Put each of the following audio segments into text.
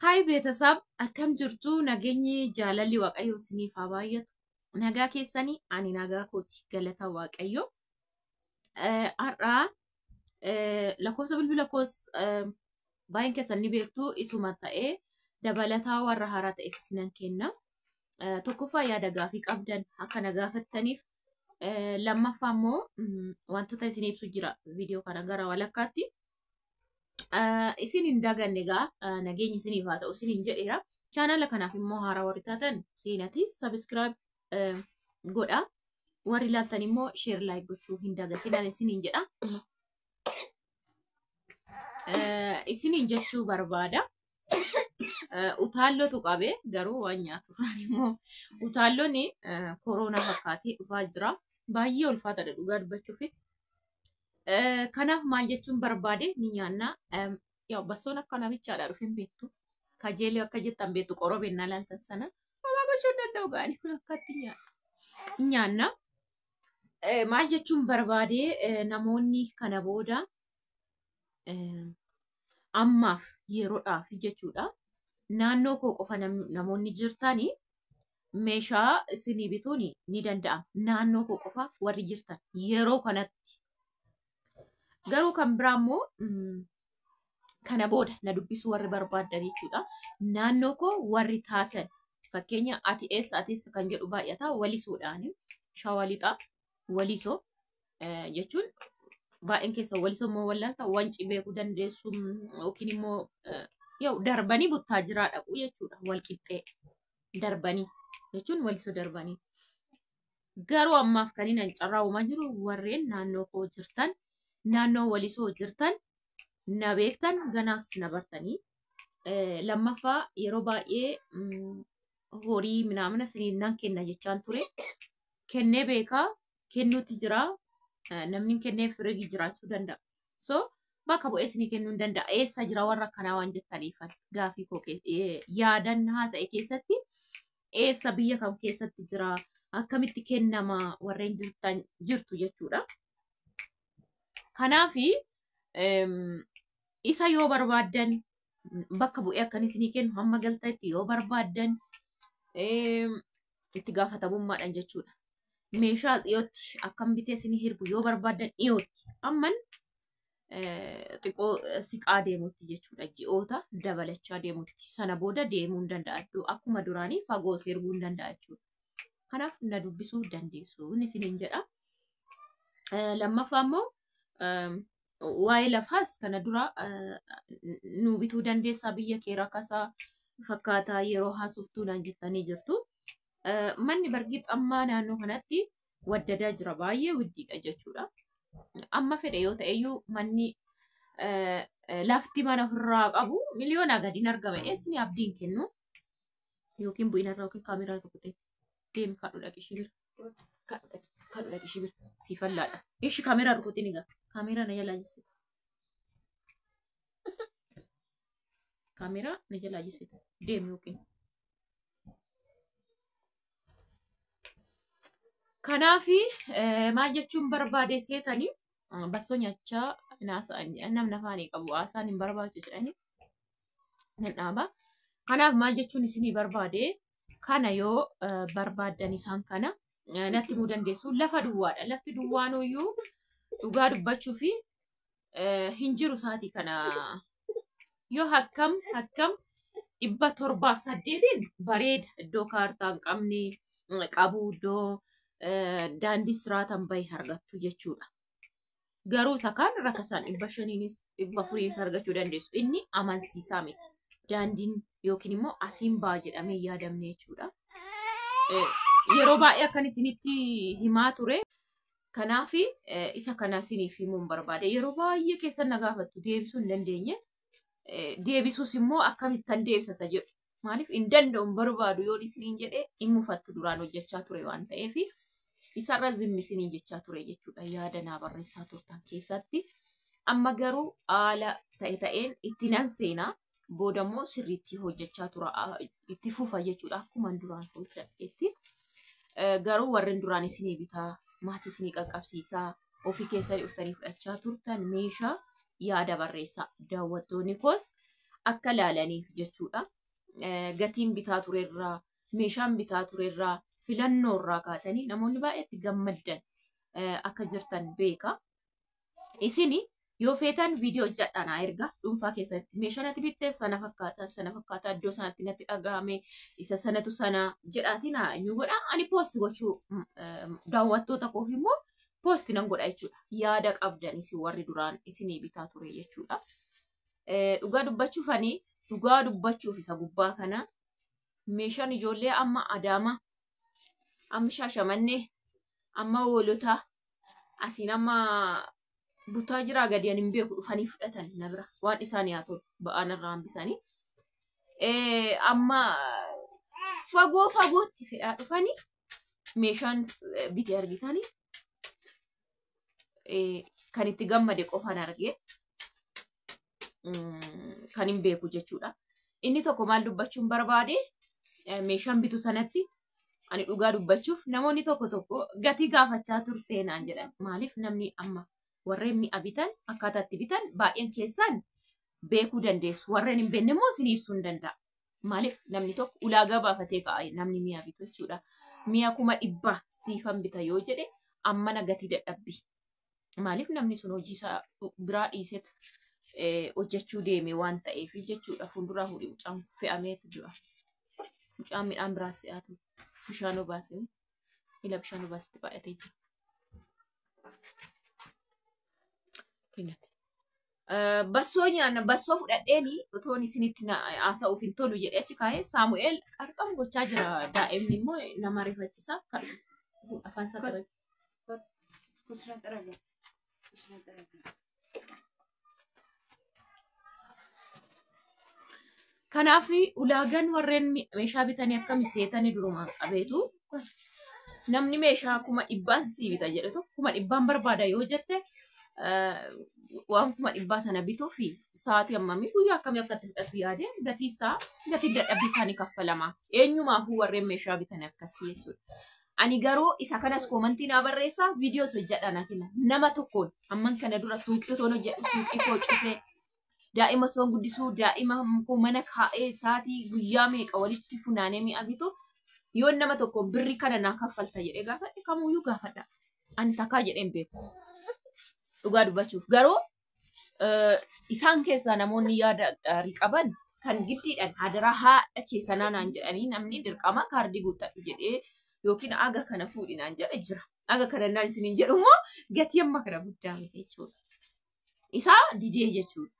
Haay beetasaab, akkam jirtu? Nageenyi jaalalli Waaqayyoo isiniif haa baay'atu. Nagaa keessanii? Ani nagaa kooti, galata Waaqayyoo. Har'aa lakkoofsa bilbila koos baay'een keessan ni beektu, isuma ta'ee dabalataa warra haaraa ta'eef isinan kenna. Tokkoffaa, yaada gaafii qabdan akka na gaafattaniif, lammaffaa immoo wantoota isin ibsu jira viidiyoo kana gara walakkaatti. Isin hin daganne egaa, nageenyi isiniif haa ta'u isiniin jedheera. Chaanala kanaaf immoo haaraa warri taatan seenati subscribe godha. Warri ilaaltan immoo share, like gochuu hin dagatinaan isiniin jedha. Isiniin jechuu barbaada. Utaallotu qabe, garuu waan nyaaturraan immoo utaalloon koronaa fakkaatee dhufaa jira. Baay'ee ulfaataadha dhugaa dubbachuufi. Kanaaf maal jechuun barbaade, ni nyaanna. Yaa bassoon akka namichaadha dhufe hin beektu. Kajeelee akka jettan beektu, qorobennaa laaltan sana. Homaa gochuu hin danda'u, gaanii kun akkatti nyaanna. Ni nyaanna. Maal jechuun barbaade, namoonni kana booda ammaaf yeroodhaaf jechuudha. Naannoo koo qofa namoonni jirtanii meeshaa isinii bituun ni danda'ama. Naannoo koo qofa warri jirtan yeroo kanatti. Garuu kan biraa immoo kana booda na dubbisuu warri barbaaddan jechuudha. Naannoo koo warri taatan, fakkeenya ati eessa, ati eessa kan jedhu baay'ata, Walisuudhaan, Shawaa Lixaa Walisoo jechuun baay'een keessa Walisoo immoo wallaalta, Wanci beekuu dandeessu, yookiin immoo yoo darbanii Buttaa Jiraa dhaqu jechuudha, Walqixxee darbanii jechuun Walisoo darbanii. Garuu ammaaf kan inni carraa uumaa jiru, warreen naannoo koo jirtan, naannoo Walisoo jirtan, na beektan, ganaas na bartanii. Lammaffaa, yeroo baay'ee horii minaamina isiniin nan kenna jechaan ture. Kennee beekaa, kennuutti jira. Namni kennee firii jiraachuu danda'a. So bakka bu'ee isinii kennuu hin danda'a. Eessa jira warra akkanaa waan jettaniifan gaafii koo yaadan haasa'e keessatti, eessa, biyya kam keessatti jira, akkamitti kennama warreen jirtan jirtu jechuudha. Kanaafi isa yoo barbaaddan, bakka bu'ee akkan isinii kennu hamma galtanitti yoo barbaaddan, itti gaafatamummaadhaan jechuudha. Meeshaa dhiyootti akkam bitee isinii hirbu yoo barbaaddan, dhiyootti amman xiqqoo siqaa deemutti jechuudha. Ji'oota dabalachaa deemutti. Sana booda deemuu hin danda'a. Iddoo akkuma duraanii fagoo erguu hin danda'a jechuudha. Kanaaf na dubbisuu dandeessu inni isiniin jedha. Lammaffaa immoo waa'ee lafaas kana dura nu bituu dandeessaa, biyya kee rakkasaa fakkaataa yeroo haasoftuu naan jettanii jirtu. Manni bargii ammaa naannoo kanatti waddadaa jira, baay'ee widdiidha jechuudha. Amma fedhe yoo ta'eyyuu, manni lafti mana ofirraa qabu miliyoonaa gadiin argama. Eessini abdiin kennu yookiin bu'inarraa yookiin kaameraa rukutee deemi, kadhu dhaqi ishii bira. Kadhu dhaqi ishii bira. Siifallaadha. Ishi kaameraa rukutiin egaa. Kaameraa na jalaa jissite. Kaameraa na jalaa jissite. Deemi yookiin. Kanaafi maal jechuun barbaade seetanii, bassoo nyaachaa namni afaanii qabu haasaan hin barbaachisu jedhanii nan dhaaba. Kanaaf maal jechuun isinii barbaade, kana yoo barbaaddan isaan kana natti himuu dandeessu. Lafa duwwaadha. Lafti duwwaanuyyuu dhugaa dubbachuu fi hin jiru isaatii kana, yoo akkam akkam 708n bareeda, iddoo kaartaa hin qabne qabu, iddoo daandii siraatan bahe argattu jechuudha. Garuu isa kaan rakasaan 500nis 400nis argachuu dandeessu. Inni amansiisaa miti. Daandiin yookiin immoo asiin ba'a jedhamee yaadamne jechuudha. Yeroo baay'ee akkan isinitti himaa ture. Kanaaf isa kana isiniif himuun barbaade. Yeroo baay'ee keessan na gaafattu, deebisuu hin dandeenye. Deebisuus immoo akkamittan deebisa isa jedhu. Maaliif hin danda'u, hin barbaadu yoon isiniin jedhee hin mufattu, duraan hojjechaa ture waan ta'eef isarra zimmi isiniin jechaa ture jechuudha, yaada naa barreessaa turtan keessatti. Amma garuu haala ta'e ta'een itti nan seenaa, booda immoo sirriitti hojjechaa tura, itti fufa jechuudha akkuma duraan hojjedhetti. Garuu warreen duraan isinii bitaa, maatii isinii qaqqabsiisaa, ofii keessanii dhuftanii fudhachaa turtan, meeshaa yaada barreessaa, daawwattoonni koos akka laalaniif jechuudha. Gatiin bitaa turerraa, meeshaan bitaa turerraa, filannoorraa kaatanii namoonni baay'eetti gammaddan akka jirtan beeka. Isini yoo feetan viidiyoo hojjedhaa naa ergaa dhuunfaa keessatti meeshaan ati bitte sana fakkaata, sana fakkaata, iddoo sanatti natti dhagahame, isa sanatu sana jedhaati naa eenyu godha, ani poosti gochuu daawwattoota koof immoo poosti nan godha jechuudha. Yaada qabdan isin warri duraan isinii bitaa ture jechuudha. Dhugaa dubbachuuf, ani dhugaa dubbachuuf isa gubbaa kana meeshaan ijoollee amma Adaama, amma Shaashamannee, amma Hoolotaa, asiin amma butaa jiraa gadi ani hin beeku dhufanii fudhatan na bira, waan isaan haa tolu ba'aan irraa hambisanii. Amma fagoo fagootti fe'aa dhufanii meeshaan bitee argitanii kan itti gammade qofaan argee kan hin beeku jechuudha. Inni tokko maal dubbachuun barbaade, meeshaan bitu sanatti ani dhugaa dubbachuuf namoonni tokko tokko gatii gaafachaa turte naan jedhan. Maaliif namni amma warreen mi'a bitan akkaataa itti bitan baay'een keessaan beekuu dandeessu. Warreen hin beekne immoo isin ibsuu hin danda'a. Maaliif namni tokko ulaagaa baafatee ka'a namni mi'a bitu jechuudha. Mi'a 100,000 siifan bita yoo jedhe ammana gatii dadhabbii. Maaliif namni sun hojii isaa biraa dhiiseet hojjechuu deeme waan ta'eef jechuudha. Fuulduraa fuudhee mucaan fe'ameetu jira. Mucaan midhaan biraas fe'aatu bishaan obaasee ila bishaan obaasitti baay'atee jira. Bassoo nyaanna, bassoo fudhadheeni otoon isinitti haasa'uuf hin tolu jedhee achi kaa'ee Saamu'eel qarxam gochaa jira. Daa'imni immoo nama rifachiisa. Afaan isaa xarage. Kusura xaraga. Kusura xaraga. Kanaaf ulaagaan warreen meeshaa bitanii akkami seetanii durumaan qabeetu namni meeshaa 100,000 sii bita jedhe tokko 100,000 barbaada yoo jette, waan 100,000 sana bituu fi sa'aatii hammamii, guyyaa akkamii akka itti fudhatu yaade gatii isaa, gatii dadhabbii isaanii kaffalama. Eenyumaafuu warreen meeshaa bitan akkasii jechuudha. Ani garuu isa kanas koomantii naa barreessaa, viidiyoos hojjedhaa naa kenna. Nama tokkoon amman kana dura suuqii otoon hojjedhu suuqii koo cufee, daa'ima osoon guddisuu daa'ima koo mana kaa'ee, sa'aatii guyyaa meeqa walitti funaanee mi'a bitu yoo nama tokko birri kana naa kaffalta jedhee gaafadhe kamuyyuu gaafadha. Ani takkaa jedhee hin beeku. Dhugaa dubbachuuf garuu isaan keessaa namoonni yaada gaarii qaban kan giddiidhaan hadaraa haadha keessanaa naan jedhanii namni dirqama kaardii guuttadhu jedhee yookiin aga kana fuudhi naan jedhe jira. Aga kana naan isiniin jedhu immoo gatii amma kana guddaa miti jechuudha. Isaa didee jechuudha.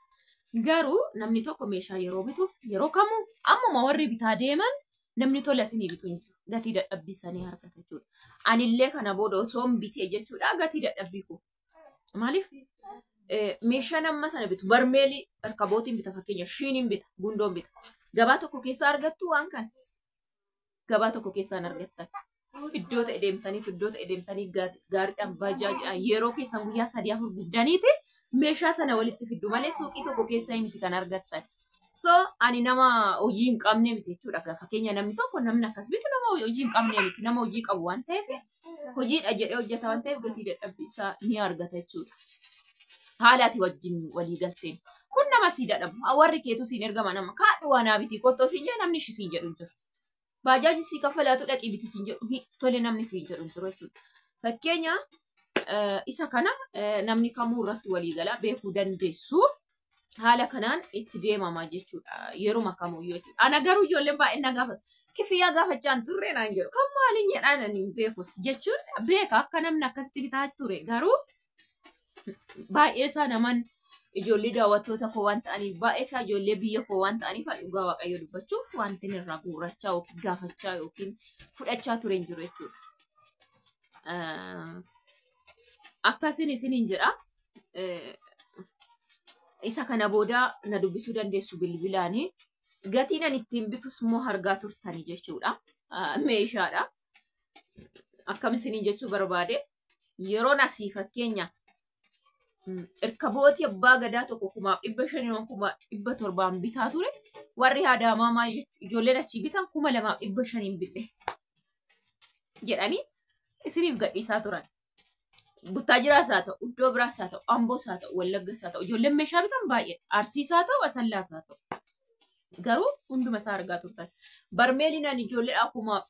Garuu namni tokko meeshaa yeroo bitu yeroo kamuu ammuma warri bitaa deeman namni tola isinii bitu hin jiru. Gatii dadhabbii isaanii argata jechuudha. Anillee kana booda osoo hin bitee jechuudha gatii dadhabbii koo. Maaliif meeshaan amma sana bitu barmeelii harkabootiin bita, fakkeenya shiiniin bita, gundoon bita. Gabaa tokko keessaa argattu waan kana. Gabaa tokko keessaan argattan. Iddoo ta'e deemtaniitu, iddoo ta'e deemtanii gaariidhaan baajaajiidhaan yeroo keessan guyyaa 3 4 gubdaniiti meeshaa sana walitti fiddu malee suuqii tokko keessaa miti kan argattan. So ani nama hojii hin qabne miti jechuudha. Fakkeenya namni tokko namni akkas bitu nama hojii hin qabne miti. Nama hojii qabu waan ta'eef, hojiidha jedhee hojjeta waan ta'eef gatii dadhabbii isaa ni argata jechuudha. Haala ati wajjin walii galteen. Kun nama sii dadhabu. Warri keetu siin ergama nama kaadhu waan naa bitii qottoo siin jedhe namni ishii siin jedhu hin jiru. Baajaaji sii kaffalaatu dhaqii biti siin jedhu tole namni siin jedhu hin jiru jechuudha. Fakkeenya isa kana namni kamuu irratti walii galaa beekuu dandeessu. Haala kanaan itti deemama jechuudha. Yeruma kamuyyuu jechuudha. Ana garuu ijoolleen baay'een na gaafatu. Kifiyyaa gaafachaa hin turre naan jedhu. Kan maaliin jedhaan ani hin beekus jechuun beeka akka namni akkasitti bitaa ture, garuu baay'ee isaa naman ijoollee daawwattoota koo waan ta'aniif, baay'ee isaa ijoollee biyya koo waan ta'aniif, dhugaa Waaqayyo dubbachuuf wanti inni irraa guurrachaa yookiin gaafachaa yookiin fudhachaa ture hin jiru jechuudha. Akkasiin isiniin jedha. Isa kana booda na dubbisuu dandeessu bilbilaanii. Gatiin ani ittiin bitus immoo argaa turtanii jechuudha. Meeshaadha. Akkam isiniin jechuu barbaade, yeroon asii fakkeenya irkabootii abbaa gadaa tokko 5,500 700,000 bitaa ture. Warri Adaamaa maal jechuu, ijoolleen achii bitan 2,500 bitte jedhanii isiniif gadhiisaa turan. Buttaajiraas haa ta'u, iddoo biraas haa ta'u, Amboos haa ta'u, Wallaggas haa ta'u, ijoolleen meeshaa bitan baay'ee. Arsiis haa ta'u, Asallaas haa ta'u. Garuu hunduma isaa argaa turtan. Barmeeliin ani ijoolleedhaa akkuma